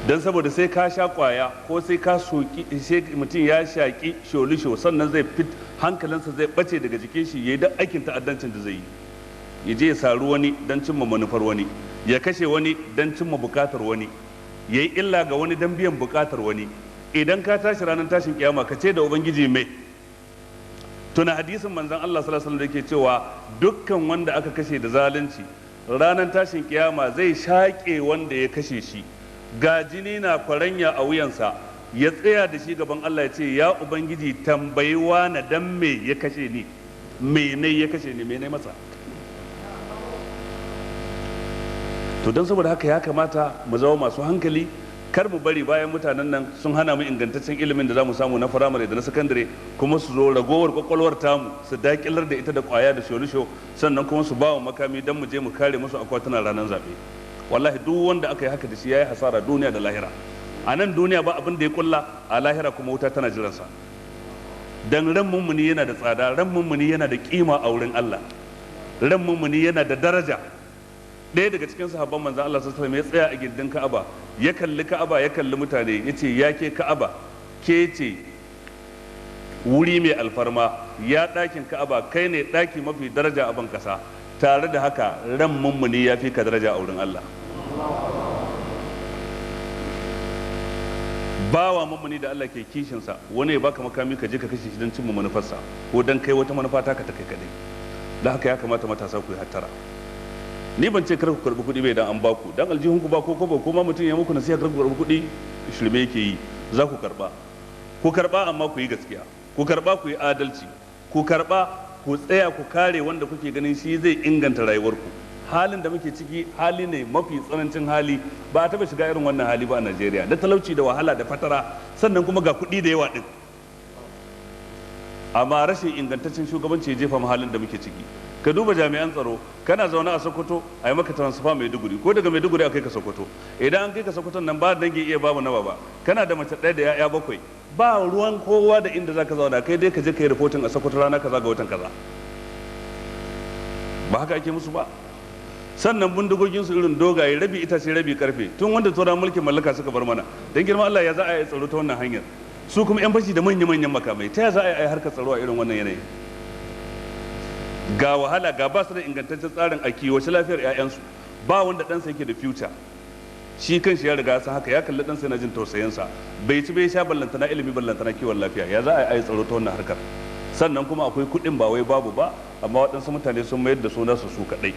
Don saboda sai ka sha kwaya ko sai ka soki, sai mutum ya shaki sholisho, sannan zai fit hankalinsa zai bace daga jikin shi, yayi duk aikin ta'addancin da zai yi. Ya je ya saru wani don cimma manufar wani, ya kashe wani don cimma bukatar wani, ya yi illa ga wani don biyan bukatar wani. Idan ka tashi ranar tashin kiyama ka ce da Ubangiji mai tuna hadisin manzon Allah sallallahu alaihi wasallam da yake cewa dukkan wanda aka kashe da zalunci ranar tashin kiyama zai shaƙe wanda ya kashe shi, ga jini na kwaranya a wuyansa, ya tsaya da shi gaban Allah ya ce, ya Ubangiji, tambayi na dan me ya kashe ni, me ne ya kashe ni, me ne masa. To don saboda haka ya kamata mu zama masu hankali, kar mu bari bayan mutanen nan sun hana mu ingantaccen ilimin da za mu samu na firamare da na sakandare, kuma su zo ragowar kwakwalwar tamu su dakilar da ita da kwaya da sholisho, sannan kuma su ba mu makami don mu je mu kare musu akwatunan ranar zaɓe. Wallahi duk wanda aka yi haka da shi ya yi hasara duniya da lahira. A nan duniya ba abin da ya kulla, a lahira kuma wuta tana jiransa. Dan ran mummuni yana da tsada, ran mummuni yana da kima a wurin Allah, ran mummuni yana da daraja. Ɗaya daga cikin sahabban manzon Allah sallallahu alaihi wasallam ya tsaya a gindin Ka'aba, ya kalli Ka'aba, ya kalli mutane, ya ce, ya ke Ka'aba, ke ce wuri mai alfarma, ya ɗakin Ka'aba, kai ne ɗaki mafi daraja a ban ƙasa, tare da haka ran mummuni ya fi ka daraja a wurin Allah. Bawa mummuni da Allah ke kishinsa, wani ya baka makami ka je ka kashe shi don cimma manufarsa ko don kai wata manufa taka ta kai kadai. Da haka ya kamata matasa ku yi hattara. Ni ban ce kar ku karbi kuɗi bai dan an baku, dan aljihun ku ba ko kobo, ko ma mutum ya muku nasiha kar ku karbi kuɗi, shirme yake yi. Za ku karba, ku karba, amma ku yi gaskiya, ku karba ku yi adalci, ku karba ku tsaya ku kare wanda kuke ganin shi zai inganta rayuwarku. Halin da muke ciki hali ne mafi tsanancin hali, ba a taba shiga irin wannan hali ba a Najeriya, da talauci da wahala da fatara, sannan kuma ga kuɗi da yawa din. Amma rashin ingantaccen shugabanci ya jefa mu halin da muke ciki. Ka duba jami'an tsaro, kana zaune a Sokoto a yi maka transfer Maiduguri, ko daga Maiduguri a kai ka Sokoto. Idan an kai ka Sokoto nan ba dangi iya babu nawa ba, kana da mace ɗaya da ya'ya 7, ba ruwan kowa da inda zaka zauna, kai dai ka je ka yi reporting a Sokoto rana kaza ga watan kaza. Ba haka ake musu ba. Sannan bindigogin su irin dogaye, rabi itace rabi karfe, tun wanda tsoron mulkin mallaka suka bar mana. Dan girman Allah ya za a yi tsaro ta wannan hanyar? Su kuma yan fashi da manya-manyan makamai, ta ya za a yi harkar tsaro a irin wannan yanayi? Ga wahala, ga ba su da ingantaccen tsarin a kiwace lafiyar 'ya'yansu, ba wanda ɗansa yake da future. Shi kanshi ya riga san haka, ya kalli ɗansa yana jin tausayinsa, bai ci bai sha, ballantana ilimi, ballantana kiwon lafiya. Ya za a yi tsaro ta wannan harkar? Sannan kuma akwai kuɗin, ba wai babu ba, amma waɗansu mutane sun mayar da su nasu su kaɗai.